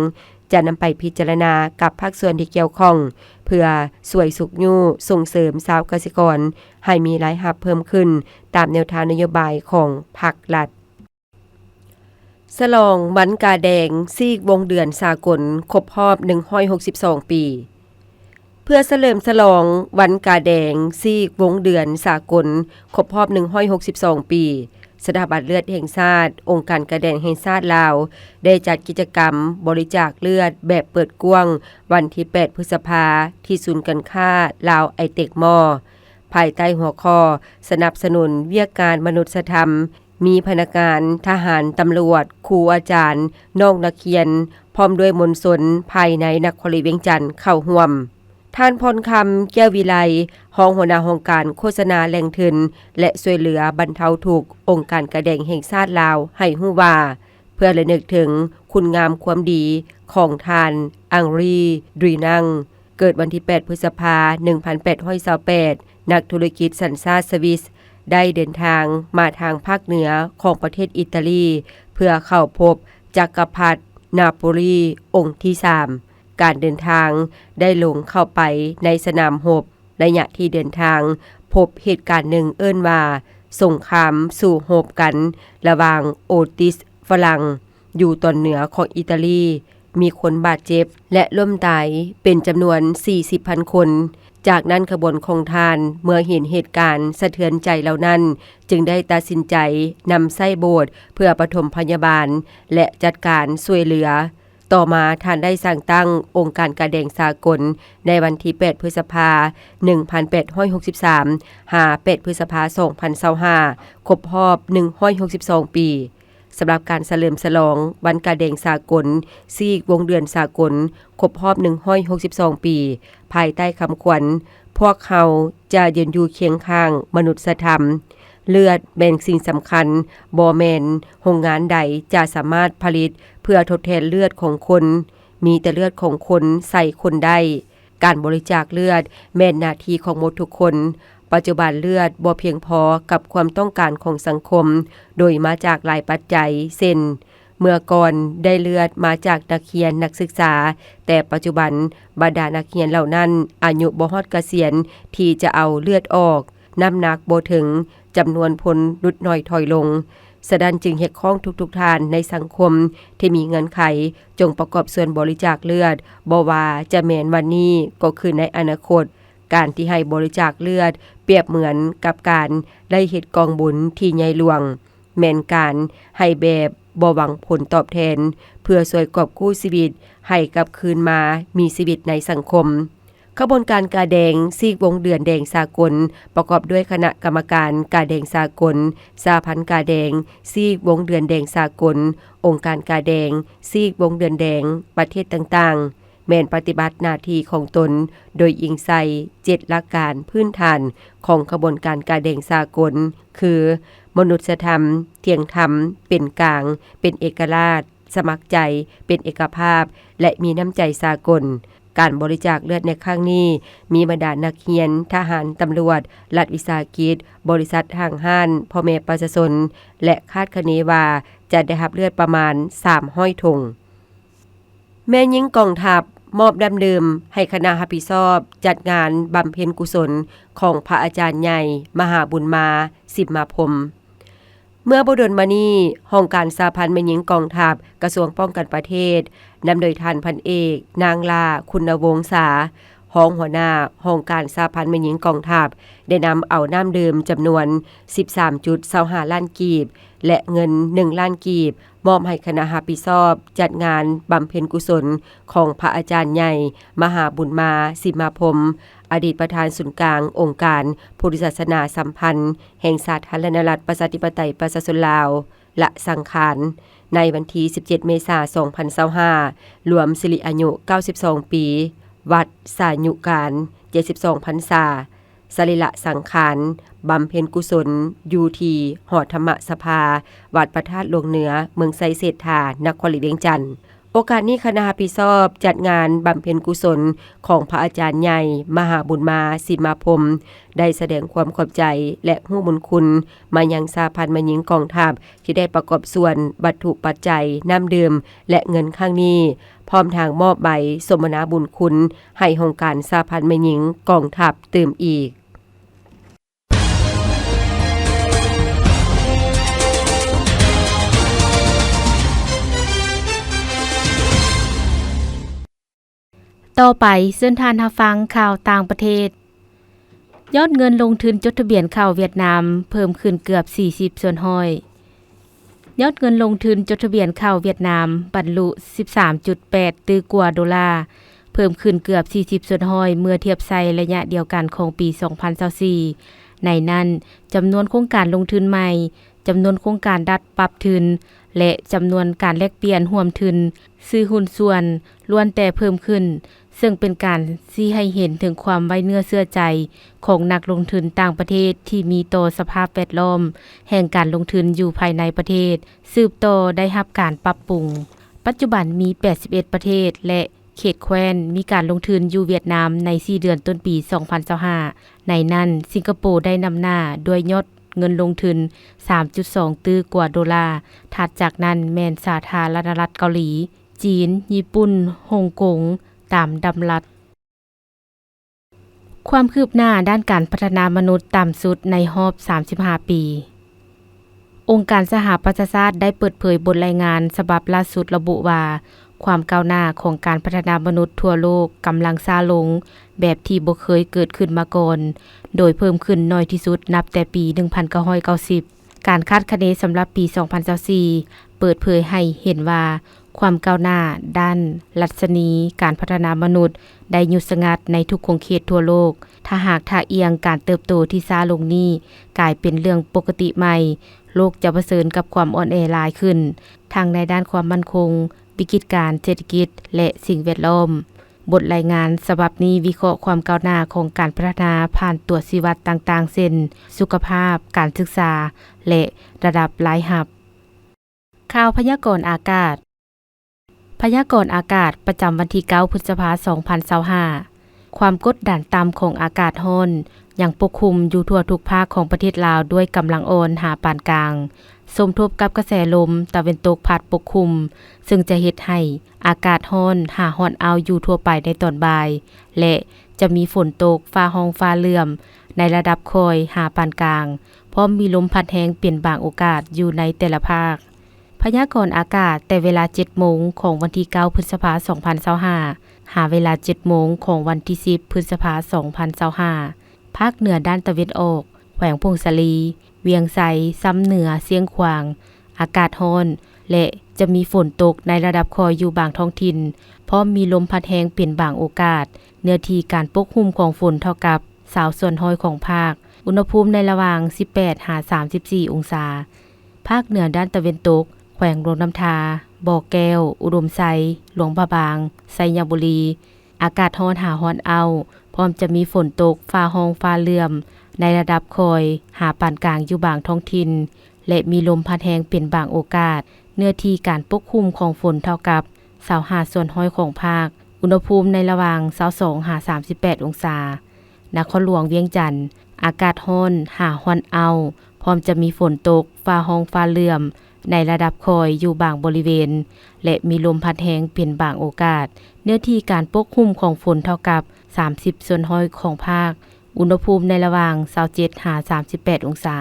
ຈະນຳໄປພິຈາລະນາກັບພາກສ່ວນທີ່ກ່ຽວຂ້ອງ ເພື່ອຊ່ວຍຊຸກຍູ້ສົ່ງເສີມຊາວກະສິກອນໃຫ້ມີລາຍຮັບເພີ່ມຂຶ້ນ ຕາມແນວທາງນະໂຍບາຍຂອງພັກລັດ. ສະຫຼອງວັນກາແດງ ຊີກວົງເດືອນສາກົນຄົບຮອບໜຶ່ງຮ້ອຍຫົກສິບສອງປີ. ເພື່ອສະເຫຼີມສະຫຼອງວັນກາແດງ ຊີກວົງເດືອນສາກົນຄົບຮອບໜຶ່ງຮ້ອຍຫົກສິບສອງປີ, ສະຖາບັນເລືອດແຫ່ງຊາດ, ອົງການກາແດງແຫ່ງຊາດລາວ ໄດ້ຈັດກິດຈະກຳບໍລິຈາກເລືອດແບບເປີດກວ້າງ ວັນທີແປດ ພຶດສະພາ ທີ່ສູນການຄ້າລາວໄອເຕັກມໍ, ພາຍໃຕ້ຫົວຂໍ້ ສະໜັບສະໜູນວຽກງານມະນຸດສະທຳ, ມີພະນັກງານ, ທະຫານ, ຕຳຫຼວດ, ຄູອາຈານ, ນ້ອງນັກຮຽນ, ພ ພ້ອມດ້ວຍມວນຊົນພາຍໃນນະຄອນຫຼວງວຽງຈັນເຂົ້າຮ່ວມ. ທ່ານ ພອນຄຳ ແກ້ວວິໄລ ຮອງຫົວໜ້າຫ້ອງການໂຄສະນາແຫຼ່ງທຶນ ແລະ ຊ່ວຍເຫຼືອບັນເທົາທຸກ ອົງການກາແດງແຫ່ງຊາດລາວ ໃຫ້ຮູ້ວ່າ ເພື່ອລະນຶກເຖິງຄຸນງາມຄວາມດີຂອງທ່ານ ອັງຣີ ດຣີນັງ ເກີດວັນທີແປດ ພຶດສະພາ ໜຶ່ງພັນແປດຮ້ອຍຊາວແປດ ນັກທຸລະກິດສັນຊາດສະວິສ ໄດ້ເດີນທາງມາທາງພາກເໜືອຂອງປະເທດອີຕາລີ ເພື່ອເຂົ້າພົບຈັກກະພັດນາໂປລີອົງທີສາມ. ການເດີນທາງໄດ້ລົງເຂົ້າໄປໃນສະໜາມຮົບ. ໄລຍະທີ່ເດີນທາງພົບເຫດການໜຶ່ງເອີ້ນວ່າ ສົງຄາມສູ້ຮົບກັນລະຫວ່າງໂອຕິສຝຣັ່ງ ຢູ່ຕອນເໜືອຂອງອີຕາລີ ມີຄົນບາດເຈັບ ແລະ ລົ້ມຕາຍເປັນຈຳນວນສີ່ສິບພັນຄົນ. ຈາກນັ້ນຂະບວນຂອງທ່ານ ເມື່ອເຫັນເຫດການສະເທືອນໃຈເຫຼົ່ານັ້ນ ຈຶ່ງໄດ້ຕັດສິນໃຈນຳໃຊ້ໂບດເພື່ອປະຖົມພະຍາບານ ແລະ ຈັດການຊ່ວຍເຫຼືອ. ຕໍ່ມາທ່ານໄດ້ສ້າງຕັ້ງອົງການກາແດງສາກົນໃນວັນທີແປດ ພຶດສະພາ ໜຶ່ງພັນແປດຮ້ອຍຫົກສິບສາມ ຫາ ແປດ ພຶດສະພາ ສອງພັນຊາວຫ້າ ຄົບຮອບໜຶ່ງຮ້ອຍຫົກສິບສອງປີ. ສຳລັບການສະເຫຼີມສະຫຼອງວັນກາແດງສາກົນ ຊີກວົງເດືອນສາກົນ ຄົບຮອບໜຶ່ງຮ້ອຍຫົກສິບສອງປີ ພາຍໃຕ້ຄຳຂວັນ ພວກເຮົາຈະຢືນຢູ່ຄຽງຂ້າງມະນຸດສະທຳ. ເລືອດແມ່ນສິ່ງສຳຄັນ, ບໍ່ແມ່ນໂຮງງານໃດຈະສາມາດຜະລິດເພື່ອທົດແທນເລືອດຂອງຄົນ, ມີແຕ່ເລືອດຂອງຄົນໃສ່ຄົນໄດ້. ການບໍລິຈາກເລືອດແມ່ນໜ້າທີ່ຂອງໝົດທຸກຄົນ. ປັດຈຸບັນເລືອດບໍ່ພຽງພໍກັບຄວາມຕ້ອງການຂອງສັງຄົມ, ໂດຍມາຈາກຫຼາຍປັດໄຈ ເຊັ່ນ ເມື່ອກ່ອນໄດ້ເລືອດມາຈາກນັກຮຽນນັກສຶກສາ, ແຕ່ປັດຈຸບັນບັນດານັກຮຽນເຫຼົ່ານັ້ນອາຍຸບໍ່ຮອດກະສຽນທີ່ຈະເອົາເລືອດອອກ, ນ້ຳໜັກບໍ່ເຖິງ, ຈຳນວນພົນຫຼຸດໜ້ອຍຖອຍລົງ. ສະນັ້ນຈຶ່ງຮຽກຮ້ອງທຸກໆທ່ານໃນສັງຄົມທີ່ມີເງື່ອນໄຂ ຈົ່ງປະກອບສ່ວນບໍລິຈາກເລືອດ, ບໍ່ວ່າຈະແມ່ນວັນນີ້ກໍຄືໃນອະນາຄົດ. ການທີ່ໃຫ້ບໍລິຈາກເລືອດປຽບເໝືອນກັບການໄດ້ເຮັດກອງບຸນທີ່ໃຫຍ່ຫຼວງ, ແມ່ນການໃຫ້ແບບບໍ່ຫວັງຜົນຕອບແທນ ເພື່ອຊ່ວຍກອບກູ້ຊີວິດໃຫ້ກັບຄືນມາມີຊີວິດໃນສັງຄົມ. ຂະບວນການກາແດງຊີກວົງເດືອນແດງສາກົນ ປະກອບດ້ວຍຄະນະກຳມະການກາແດງສາກົນ, ສະຫະພັນກາແດງຊີກວົງເດືອນແດງສາກົນ, ອົງການກາແດງຊີກວົງເດືອນແດງປະເທດຕ່າງໆ ແມ່ນປະຕິບັດໜ້າທີ່ຂອງຕົນໂດຍອີງໃສ່ເຈັດຫຼັກການພື້ນຖານຂອງຂະບວນການກາແດງສາກົນ ຄື ມະນຸດສະທຳ, ທ່ຽງທຳ, ເປັນກາງ, ເປັນເອກະລາດ, ສະໝັກໃຈ, ເປັນເອກະພາບ ແລະ ມີນ້ຳໃຈສາກົນ. ການບໍລິຈາກເລືອດໃນຄັ້ງນີ້ ມີບັນດານັກຮຽນ, ທະຫານ, ຕຳຫຼວດ, ລັດວິສາຫະກິດ, ບໍລິສັດ, ຫ້າງຮ້ານ, ພໍ່ແມ່ປະຊາຊົນ ແລະ ຄາດຄະເນວ່າຈະໄດ້ຮັບເລືອດປະມານສາມຮ້ອຍຖົງ. ແມ່ຍິງກອງທັບ ມອບນ້ຳດື່ມໃຫ້ຄະນະຮັບຜິດຊອບຈັດງານບຳເພັນກຸສົນຂອງພະອາຈານໃຫຍ່ ມະຫາບຸນມາ ສິມມາພົມ. ເມື່ອບໍ່ດົນມານີ້, ຫ້ອງການສະຫະພັນແມ່ຍິງກອງທັບ ກະຊວງປ້ອງກັນປະເທດ ນຳໂດຍທ່ານພັນເອກ ນາງຫຼ້າ ຄຸນນະວົງສາ ຮອງຫົວໜ້າຫ້ອງການສະຫະພັນແມ່ຍິງກອງທັບ ໄດ້ນຳເອົານ້ຳດື່ມຈຳນວນສິບສາມຈຸດຊາວຫ້າລ້ານກີບ ແລະ ເງິນໜຶ່ງລ້ານກີບ ມອບໃຫ້ຄະນະຮັບຜິດຊອບຈັດງານບຳເພັນກຸສົນຂອງພະອາຈານໃຫຍ່ ມະຫາບຸນມາ ສິມມາພົມ ອະດີດປະທານສູນກາງອົງການພຸດທະສາສະໜາສຳພັນແຫ່ງສາທາລະນະລັດ ປະຊາທິປະໄຕ ປະຊາຊົນລາວ ລະສັງຂານ ໃນວັນທີສິບເຈັດ ເມສາ ສອງພັນຊາວຫ້າ ລວມສິລິອາຍຸເກົ້າສິບສອງປີ, ວັດສາຍຸການເຈັດສິບສອງພັນສາ, ສະລີລະສັງຂານບຳເພັນກຸສົນຢູ່ທີ່ຫໍທຳມະສະພາ ວັດພະທາດຫຼວງເໜືອ, ເມືອງໄຊເສດຖາ, ນະຄອນຫຼວງວຽງຈັນ. ໂອກາດນີ້, ຄະນະຮັບຜິດຊອບຈັດງານບຳເພັນກຸສົນຂອງພະອາຈານໃຫຍ່ ມະຫາບຸນມາ ສິມມາພົມ ໄດ້ສະແດງຄວາມຂອບໃຈ ແລະ ຮູ້ບຸນຄຸນມາຍັງສະຫະພັນແມ່ຍິງກອງທັບ ທີ່ໄດ້ປະກອບສ່ວນວັດຖຸປັດໄຈ, ນ້ຳດື່ມ ແລະ ເງິນຄັ້ງນີ້, ພ້ອມທັງມອບໃບສົມມະນາບຸນຄຸນໃຫ້ຫ້ອງການສະຫະພັນແມ່ຍິງກອງທັບຕື່ມອີກ. ຕໍ່ໄປ, ເຊີນທ່ານຮັບຟັງຂ່າວຕ່າງປະເທດ. ຍອດເງິນລົງທຶນຈົດທະບຽນເຂົ້າຫວຽດນາມເພີ່ມຂຶ້ນເກືອບສີ່ສິບສ່ວນຮ້ອຍ. ຍອດເງິນລົງທຶນຈົດທະບຽນເຂົ້າຫວຽດນາມບັນລຸສິບສາມຈຸດແປດຕື້ກວ່າໂດລາ, ເພີ່ມຂຶ້ນເກືອບສີ່ສິບສ່ວນຮ້ອຍເມື່ອທຽບໃສ່ໄລຍະດຽວກັນຂອງປີສອງພັນຊາວສີ່. ໃນນັ້ນ, ຈຳນວນໂຄງການລົງທຶນໃໝ່, ຈຳນວນໂຄງການດັດປັບທຶນ ແລະ ຈຳນວນການແລກປ່ຽນຮ່ວມທຶນ ຊື້ຫຸ້ນສ່ວນ ລ້ວນແຕ່ເພີ່ມຂຶ້ນ, ເຊິ່ງເປັນການຊີ້ໃຫ້ເຫັນເຖິງຄວາມໄວ້ເນື້ອເຊື່ອໃຈຂອງນັກລົງທຶນຕ່າງປະເທດທີ່ມີຕໍ່ສະພາບແວດລ້ອມແຫ່ງການລົງທຶນຢູ່ພາຍໃນປະເທດ ສືບຕໍ່ໄດ້ຮັບການປັບປຸງ. ປັດຈຸບັນມີແປດສິບເອັດປະເທດ ແລະ ເຂດແຄວ້ນ ມີການລົງທຶນຢູ່ຫວຽດນາມໃນສີ່ເດືອນຕົ້ນປີສອງພັນຊາວຫ້າ. ໃນນັ້ນ ສິງກະໂປໄດ້ນຳໜ້າດ້ວຍຍອດເງິນລົງທຶນສາມຈຸດສອງຕື້ກວ່າໂດລາ, ຖັດຈາກນັ້ນແມ່ນສາທາລະນະລັດເກົາຫຼີ, ຈີນ, ຍີ່ປຸ່ນ, ຮົງກົງ ຕາມລຳດັບ. ຄວາມຄືບໜ້າດ້ານການພັດທະນາມະນຸດຕ່ຳສຸດໃນຮອບສາມສິບຫ້າປີ. ອົງການສະຫະປະຊາຊາດໄດ້ເປີດເຜີຍບົດລາຍງານສະບັບລ່າສຸດລະບຸວ່າ ຄວາມກ້າວໜ້າຂອງການພັດທະນາມະນຸດທົ່ວໂລກກຳລັງຊ້າລົງແບບທີ່ບໍ່ເຄີຍເກີດຂຶ້ນມາກ່ອນ, ໂດຍເພີ່ມຂຶ້ນໜ້ອຍທີ່ສຸດນັບແຕ່ປີໜຶ່ງພັນເກົ້າຮ້ອຍເກົ້າສິບ. ການຄາດຄະເນສຳລັບປີສອງພັນຊາວສີ່ເປີດເຜີຍໃຫ້ເຫັນວ່າ ຄວາມກ້າວໜ້າດ້ານດັດຊະນີການພັດທະນາມະນຸດໄດ້ຢຸດສະງັດໃນທຸກຂົງເຂດທົ່ວໂລກ. ຖ້າຫາກຖ້າອ່ຽງການເຕີບໂຕທີ່ຊ້າລົງນີ້ກາຍເປັນເລື່ອງປົກກະຕິໃໝ່, ໂລກຈະປະເຊີນກັບຄວາມອ່ອນແອຫຼາຍຂຶ້ນ, ທັງໃນດ້ານຄວາມໝັ້ນຄົງ, ວິກິດການເສດຖະກິດ ແລະ ສິ່ງແວດລ້ອມ. ບົດລາຍງານສະບັບນີ້ວິເຄາະຄວາມກ້າວໜ້າຂອງການພັດທະນາຜ່ານຕົວຊີ້ວັດຕ່າງໆ ເຊັ່ນ ສຸຂະພາບ, ການສຶກສາ ແລະ ລະດັບລາຍຮັບ. ຂ່າວພະຍາກອນອາກາດ. ພະຍາກອນອາກາດປະຈຳວັນທີເກົ້າ ພຶດສະພາ ສອງພັນຊາວຫ້າ. ຄວາມກົດດັນຕ່ຳຂອງອາກາດຮ້ອນຍັງປົກຄຸມຢູ່ທົ່ວທຸກພາກຂອງປະເທດລາວດ້ວຍກຳລັງອ່ອນຫາປານກາງ, ສົມທົບກັບກະແສລົມຕາເວັນຕົກພັດປົກຄຸມ, ເຊິ່ງຈະເຮັດໃຫ້ອາກາດຮ້ອນຫາຮ້ອນອ້າວຢູ່ທົ່ວໄປໃນຕອນບ່າຍ ແລະ ຈະມີຝົນຕົກ, ຟ້າຮ້ອງຟ້າເຫຼື້ອມໃນລະດັບຄ່ອຍຫາປານກາງ, ພ້ອມມີລົມພັດແຮງເປັນບາງໂອກາດຢູ່ໃນແຕ່ລະພາກ. ພະຍາກອນອາກາດແຕ່ເວລາເຈັດໂມງຂອງວັນທີເກົ້າ ພຶດສະພາ ສອງພັນຊາວຫ້າ ຫາເວລາເຈັດໂມງຂອງວັນທີສິບ ພຶດສະພາ ສອງພັນຊາວຫ້າ. ພາກເໜືອດ້ານຕາເວັນອອກ, ແຂວງຜົ້ງສາລີ, ວຽງໄຊ, ຊຳເໜືອ, ຊຽງຂວາງ ອາກາດຮ້ອນ ແລະ ຈະມີຝົນຕົກໃນລະດັບຄ່ອຍຢູ່ບາງທ້ອງຖິ່ນ, ພ້ອມມີລົມພັດແຮງເປັນບາງໂອກາດ. ເນື້ອທີ່ການປົກຄຸມຂອງຝົນເທົ່າກັບຊາວສ່ວນຮ້ອຍຂອງພາກ. ອຸນຫະພູມໃນລະຫວ່າງສິບແປດຫາສາມສິບສີ່ອົງສາ. ພາກເໜືອດ້ານຕາເວັນຕົກ, ແຂວງຫຼວງນ້ຳທາ, ບໍ່ແກ້ວ, ອຸດົມໄຊ, ຫຼວງພະບາງ, ໄຊຍະບູລີ ອາກາດຮ້ອນຫາຮ້ອນອ້າວ, ພ້ອມຈະມີຝົນຕົກ, ຟ້າຮ້ອງຟ້າເຫຼື້ອມ ໃນລະດັບຄ່ອຍຫາປານກາງຢູ່ບາງທ້ອງຖິ່ນ ແລະ ມີລົມພັດແຮງເປັນບາງໂອກາດ. ເນື້ອທີ່ການປົກຄຸມຂອງຝົນເທົ່າກັບຊາວຫ້າສ່ວນຮ້ອຍຂອງພາກ. ອຸນຫະພູມໃນລະຫວ່າງຊາວສອງຫາສາມສິບແປດອົງສາ. ນະຄອນຫຼວງວຽງຈັນ, ອາກາດຮ້ອນຫາຮ້ອນອ້າວ, ພ້ອມຈະມີຝົນຕົກ, ຟ້າຮ້ອງຟ້າເຫຼື້ອມ ໃນລະດັບຄ່ອຍຢູ່ບາງບໍລິເວນ ແລະ ມີລົມພັດແຮງເປັນບາງໂອກາດ. ເນື້ອທີ່ການປົກຄຸມຂອງຝົນເທົ່າກັບສາມສິບສ່ວນຮ້ອຍຂອງພາກ. ອຸນຫະພູມໃນລະຫວ່າງຊາວເຈັດຫາສາມສິບແປດອົງສາ.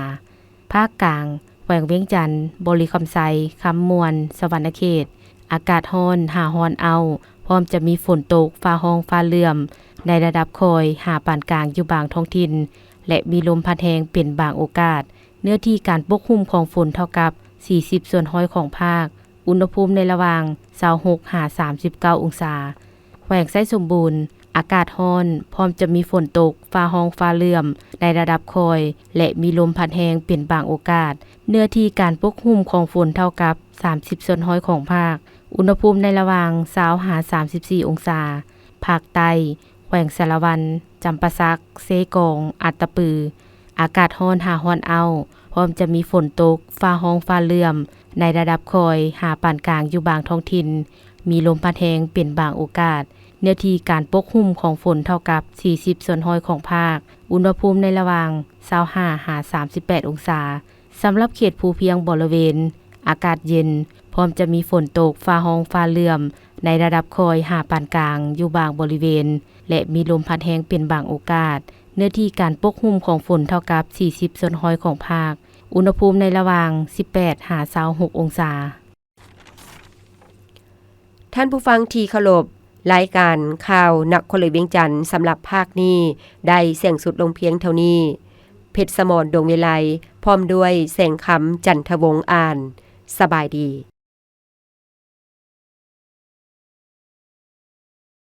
ພາກກາງ, ແຂວງວຽງຈັນ, ບໍລິຄຳໄຊ, ຄຳມ່ວນ, ສະຫວັນນະເຂດ ອາກາດຮ້ອນຫາຮ້ອນອ້າວ, ພ້ອມຈະມີຝົນຕົກ, ຟ້າຮ້ອງຟ້າເຫຼື້ອມ ໃນລະດັບຄ່ອຍຫາປານກາງຢູ່ບາງທ້ອງຖິ່ນ ແລະ ມີລົມພັດແຮງເປັນບາງໂອກາດ. ເນື້ອທີ່ການປົກຄຸມຂອງຝົນເທົ່າກັບສີ່ສິບສ່ວນຮ້ອຍຂອງພາກ. ອຸນຫະພູມໃນລະຫວ່າງຊາວຫົກຫາສາມສິບເກົ້າອົງສາ. ແຂວງໄຊສົມບູນ, ອາກາດຮ້ອນ, ພ້ອມຈະມີຝົນຕົກ, ຟ້າຮ້ອງຟ້າເຫຼື້ອມ ໃນລະດັບຄ່ອຍ ແລະ ມີລົມພັດແຮງເປັນບາງໂອກາດ. ເນື້ອທີ່ການປົກຄຸມຂອງຝົນເທົ່າກັບສາມສິບສ່ວນຮ້ອຍຂອງພາກ. ອຸນຫະພູມໃນລະຫວ່າງຊາວຫາສາມສິບສີ່ອົງສາ. ພາກໃຕ້, ແຂວງສາລະວັນ, ຈຳປາສັກ, ເຊກອງ, ອັດຕະປື ອາກາດຮ້ອນຫາຮ້ອນອ້າວ, ພ້ອມຈະມີຝົນຕົກ, ຟ້າຮ້ອງຟ້າເຫຼື້ອມ ໃນລະດັບຄ່ອຍຫາປານກາງຢູ່ບາງທ້ອງຖິ່ນ, ມີລົມພັດແຮງເປັນບາງໂອກາດ. ເນື້ອທີ່ການປົກຄຸມຂອງຝົນເທົ່າກັບສີ່ສິບສ່ວນຮ້ອຍຂອງພາກ. ອຸນຫະພູມໃນລະຫວ່າງຊາວຫ້າຫາສາມສິບແປດອົງສາ. ສຳລັບເຂດພູພຽງບໍລິເວນ ອາກາດເຢັນ, ພ້ອມຈະມີຝົນຕົກ, ຟ້າຮ້ອງຟ້າເຫຼື້ອມ ໃນລະດັບຄ່ອຍຫາປານກາງຢູ່ບາງບໍລິເວນ ແລະ ມີລົມພັດແຮງເປັນບາງໂອກາດ. ເນື້ອທີ່ການປົກຄຸມຂອງຝົນເທົ່າກັບສີ່ສິບສ່ວນຮ້ອຍຂອງພາກ. ອຸນຫະພູມໃນລະຫວ່າງສິບແປດຫາຊາວຫົກອົງສາ. ທ່ານຜູ້ຟັງທີ່ເຄົາລົບ, ລາຍການຂ່າວນະຄອນຫຼວງວຽງຈັນສຳລັບພາກນີ້ໄດ້ສິ້ນສຸດລົງພຽງເທົ່ານີ້. ເພັດສະໝອນ ດວງວິໄລ ພ້ອມດ້ວຍ ແສງຄຳ ຈັນທະວົງ ອ່ານ. ສະບາຍດີ.